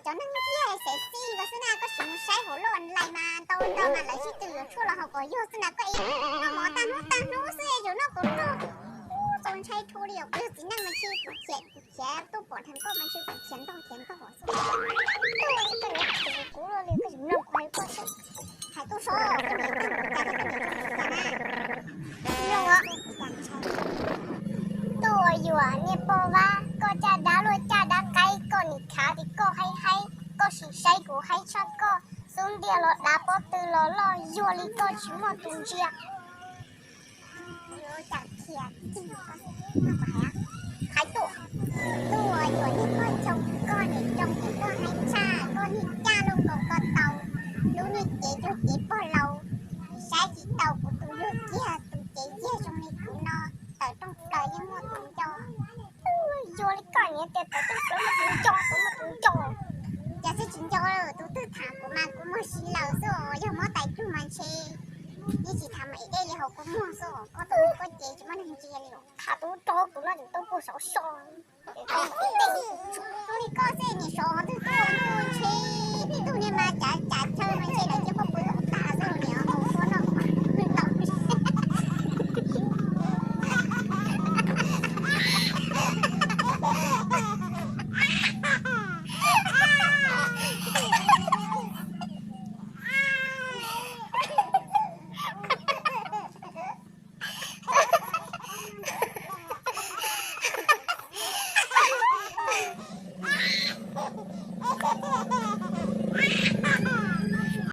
Cov neeg tiag xev xij ko xwb na, koj sim mus saib hauv lub online mas ntau ntau mas lawv sib tw yuav tshuaj los haus kom yog xwb na. Koj ib noj mov tag hnub tag hnub xwb es yuav noj kom nrog, txaus ntshai dhau li os. Kuv yog txiv neej mas ntshe kuv khiav, kuv khiav tuaj pom dheev koj mas ntshe kuv khiav ntog khiav ntog xwb. Tuaj, koj yuav khiav kuv li, koj yuav nrog kuv hais koj xwb. Hais tuaj sov, tuaj yuav niam pog Vab, koj caj dab luaj caj dab qaib, koj nim khav tias koj haib haib, koj sim saib kuv haib tshaj koj, xub ntiag los dav pob tw los loj, yog li koj tsis muaj tus ntsia. Hais tuaj, tuaj yuav niag pog Choo, koj niam Choo ces koj haib tshaj, koj niag caj luaj nkaus koj tau, lub niag cev cuag cev pog laus, saib tsis taus kuv tus yawg kiag, tus cev kiag zoo li kuv no, tawm rooj plaws yeej muaj tus nco. Yog li koj niam tias tawm rooj plaws muaj tus nco, kuv muaj tus nco. Cas xwb tsis nco, tus twg tham kuv mas kuv muag si lawm xwb os, yog muab tais plug mas ntshe yeej tsis tham mas es dej li hauv kuv muag xwb os, koj tus koj cev tsis muaj neeg ntsia li os. Tham tus rog kuv no ces tau puag saum so. Zoo li koj xwb nim sov twg tuaj,